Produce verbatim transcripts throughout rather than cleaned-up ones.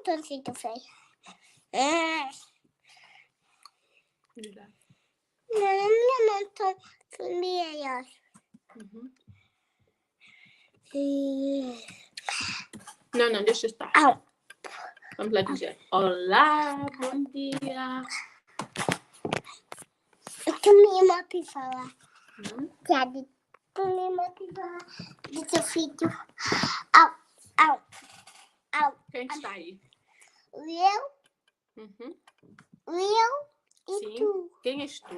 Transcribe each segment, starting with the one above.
Entonces tú fue. Eh, Mira. No, no, no, no, tú, tú, mira, yo. Uhum. Eh, Não, não, deixa estar. Ah. Vamos lá dizer. Olá, bom dia. Tu me mata e fala. Hum? Piada. Tu me mata e fala. Do teu filho. Au, au, au. Quem está aí? Eu. Uhum. Eu e Sim. Tu. Quem és tu?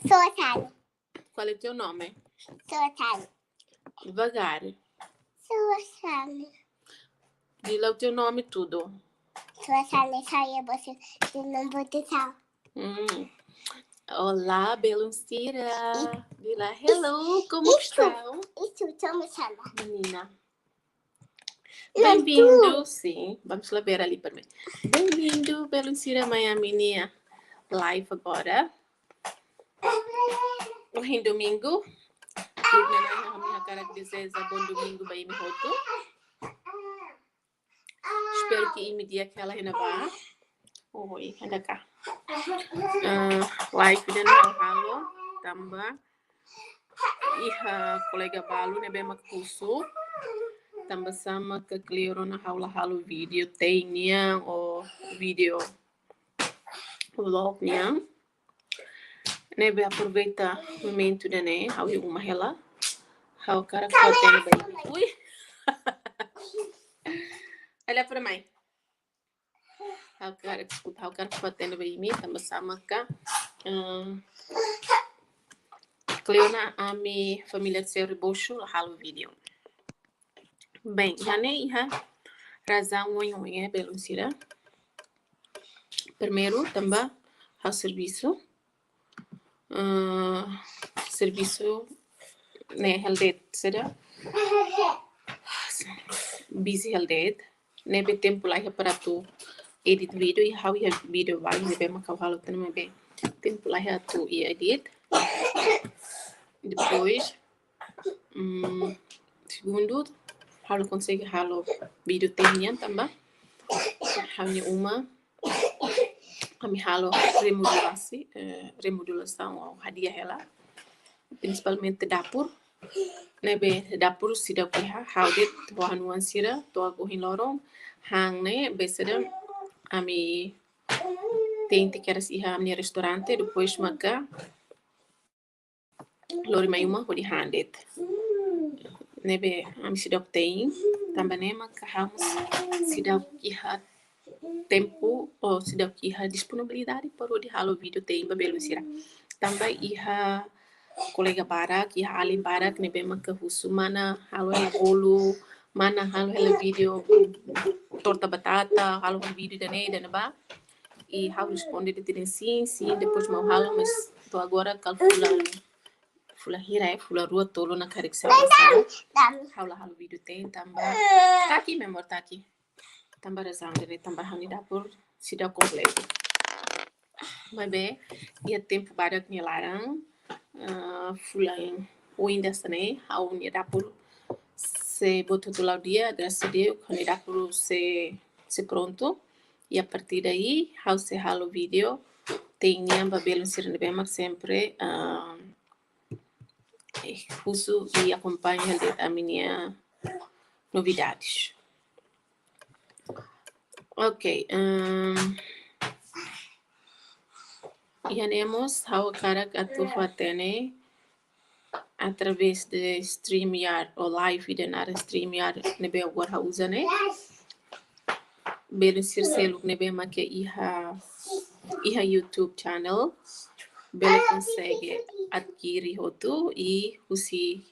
Sou a Sara. Qual é teu nome? Sou a Sara. Devagar. Sou a Sara. Diz lá o teu nome tudo. Sou a Sara, só eu vou ser de novo de sal. Hum. Olá, belun sira. E Diz lá, hello, como e tu? Estão? E tu, como chama? Menina. Mas Bem-vindo, tu sim. Vamos lá ver ali primeiro. Bem-vindo, belun sira, mai ami-nia live agora. Ohin domingu. Tudo bem, ami hakarak dezeja bom domingu ba imi hotu. Espero que imi di'ak hela iha ne'ebá. Oi, anda cá. Ah, live ida-ne'e ha'u halo tanba iha kolega balu ne'ebé mak husu. Tanba sá maka kleur ona ha'u la halo vídeo te'in nian ou vídeo vlog nian. Ne'ebé aproveita momentu ida-ne'e, ha'u iha uma hela. Ha'u hakarak fó-hatene ba imi. Ui. Olha para mãe. Ha'u hakarak, deskulpa, ha'u hakarak fó-hatene ba imi, tanba sá maka, ah, kleur ona ami família Seu Rebocho la halo vídeo. Bem, iha ne'e iha razaun oioin, eh, belun sira. Primeiru, tanba ha'u servisu. Ah, servisu ne'e hela de'it, sira. Busy hela de'it. Ne'ebé tempu la iha para atu edit vídeo, i ha'u iha vídeo balu ne'ebé mak ha'u halo tan, maibé tempu la iha atu edit. Depois, hum, segundu, ha'u la konsege halo vídeo te'in nian tanba ha'u-nia uma, ami halo remodulasi, eh, remodulasaun ou hadi'a hela, prinsipalmente dapur. Ne'ebé dapur seidauk iha, ha'u de'it ho ha'u-nia oan sira, to'o ohin loron, han ne'e, besada ami tenta kedas iha ami-nia restaurante, depois maka lori mai uma hodi han de'it. Ne'ebé ami seidauk te'in, tanba ne'e maka ha'u mós seidauk iha tempu, ou seidauk iha disponibilidade para hodi halo vídeo te'in ba belun sira. Tanba iha kolega barak, iha alin barak ne'ebé maka husu mana halo hela bolu, mana halo hela vídeo torta batata, halo vídeo ida-ne'e, ida-ne'ebá. I ha'u responde de'it dehan sin, sin, depois mak ha'u halo, mas to'o agora kala fulan, fulan hira, eh, fulan rua tolu ona karik sá. Ha'u la halo vídeo te'in tanba. Tá aqui, meu amor, tá aqui. Tanba razaun ida-ne'e, tanba ha'u-nia dapur seidauk kompletu. Maibé iha tempu badak nia laran, ah, fulan oin hanesan ne'e, ha'u-nia dapur sei boot hotu la'o di'ak, grasas a Deus, ha'u-nia dapur sei, sei prontu. I a partir daí, ha'u sei halo vídeo te'in nian ba belun sira ne'ebé mak sempre, ah, eh, husu i akompaña hela de'it ami-nia novidades. Ok, ehm, iha ne'e mós ha'u hakarak atu fó-hatene através de StreamYard ou live ida naran StreamYard ne'ebé agora ha'u uza ne'e. Belun sira seluk ne'ebé mak iha, iha YouTube channel, bele konsege adkiri hotu i husi,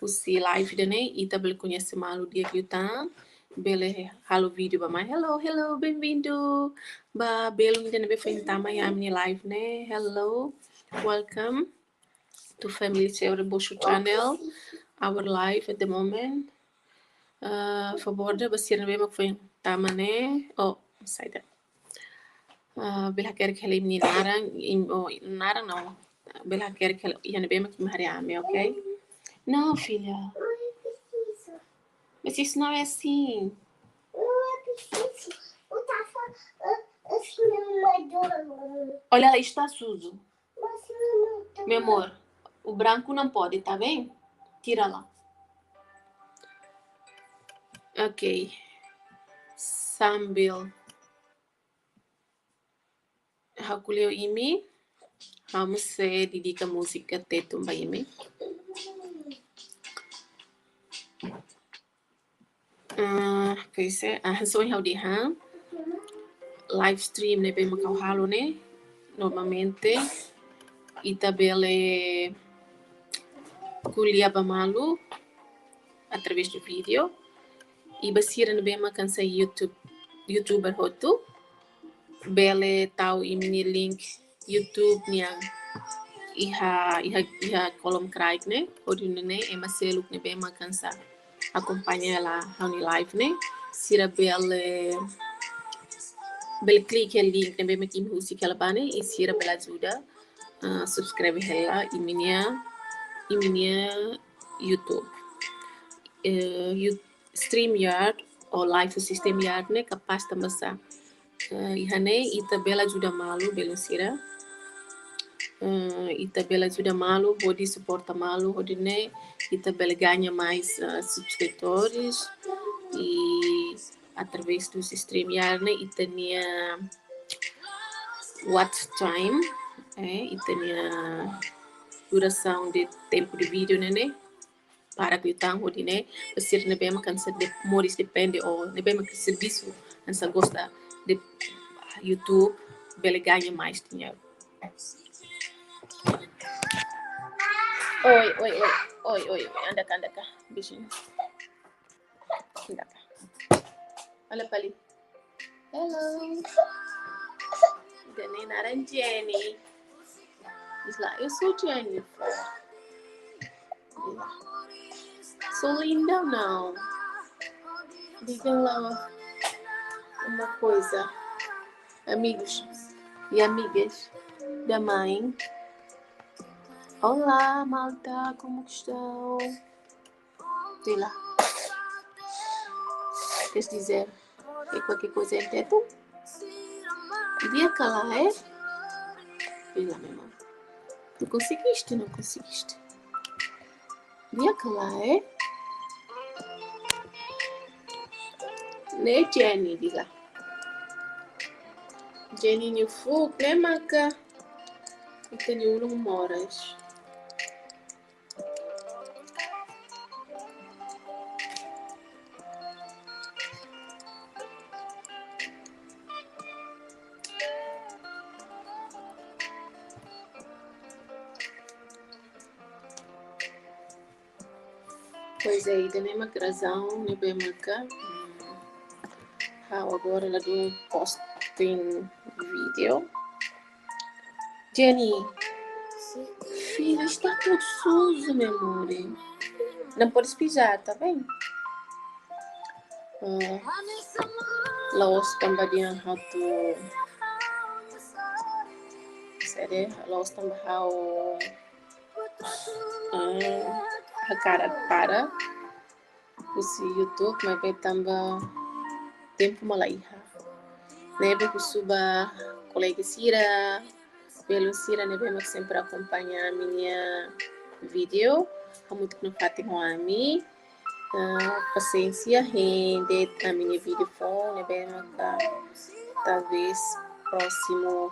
husi live ida-ne'e ita bele koñese malu di'ak liután, bele halo vídeo ba mai. Hello, hello, bem-vindo. Ba belun ida ne'ebé foin tama iha ami-nia live ne'e. Hello, welcome to Family Seu Rebocho channel, our live at the moment. Ah, favór de'it ba sira ne'ebé mak foin tama ne'e. Oh, sai de'it. Ah, bele hakerek hela imi-nia naran, im-, oh, naran não. Bele hakerek hela iha ne'ebé mak imi haree ami, ok? Não, filha. Mas isso não é assim. Olha lá, está sujo. Meu amor, o branco não pode, tá bem? Tira lá. Ok. Sambil ha'u ko'alia ho imi, ha'u mós sei dedika múzika Tetun ba imi. Ah, pois é, ah, so ha'u dehan, live stream ne'ebé mak ha'u halo ne'e, normalmente ita bele ko'alia ba malu através de vídeo. I ba sira ne'ebé mak hanesan YouTube, YouTuber hotu, bele tau imi-nia link YouTube nian iha, iha, iha kolom kraik ne'e, hodi nune'e ema seluk ne'ebé mak hanesan akompaña hela ha'u-nia live ne'e, sira bele, bele klik iha link ne'ebé mak imi husik hela ba ne'e, i sira bele ajuda, ah, subscribe hela imi-nia, imi-nia YouTube. Eh, You-, StreamYard ou live StreamYard ne'e kapás tanbasá. Eh, iha ne'e ita bele ajuda malu, belun sira. Eh, ita bele ajuda malu, hodi suporta malu, hodi nune'e ita bele gaña mais, eh, subscritores i através dos StreamYard ne'e ita-nia watch time, eh, ita-nia durasaun de tempu de vídeo ne'e, ne'e para ku tan hodi nune'e, ba sira ne'ebé mak hanesan de-, moris depende ou ne'ebé mak servisu hanesan gosta de YouTube, bele gaña mais diñeiru. Oi, oi, oi, oi, oi, oi, anda cá, anda cá, beijinho. Anda cá. Olha pra ali. Hello. Ida-ne'e naran Jenny. Diz lá, "Eu sou Jennifer." Sou linda ou não? Digam lá uma coisa, amigos e amigas da mãe. Olá, malta, como que estão? Sei lá. Queres dizer qualquer coisa em Tetun? Di'ak ka lae? Sei lá, meu amor. Tu conseguiste, não conseguiste? Di'ak ka lae? Ne'e Jenny, diz lá. Jenny nia fuuk ne'e maka ita-nia ulun moras. Pois é, ida-ne'e mak razaun ne'ebé maka, hum, ha'u agora ladún posting vídeo. Jenny, filho, está tudo sujo, meu amor. Não pode despejar, tá bem? Ah, la'ós tanba dehan ha'u atu, saida, la'ós tanba ha'u, ah, hakarak para husi YouTube, maibé tanba tempu mak la iha. Ne'ebé husu ba kolega sira, belun sira ne'ebé mak sempre akompaña ami-nia vídeo hamutuk nafatin ho ami. Ah, pasiénsia hein de'it ami-nia vídeo foun ne'ebé maka talvez próximo,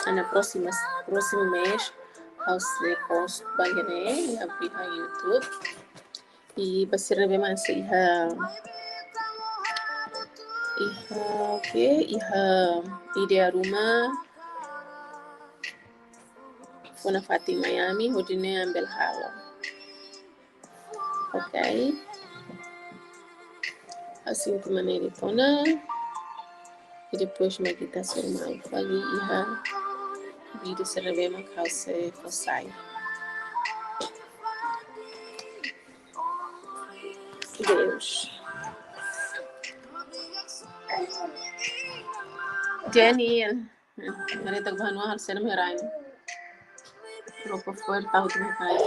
ah, na próxima, próximo mês, ha'u sei post ba iha ne'e, iha vídeo YouTube. I ba sira ne'ebé mak sei iha, iha, oke, iha ideia ruma, fó nafatin mai ami, hodi nune'e ami bele halo. Ok. Hanesan ne'e de'it ona. I depois mak ita sei mai fali iha vídeo sira ne'ebé mak ha'u sei fó sai. Deus. Jenny, haree tak bahan mahal, sena merai. Ropa for tahu tu mekai.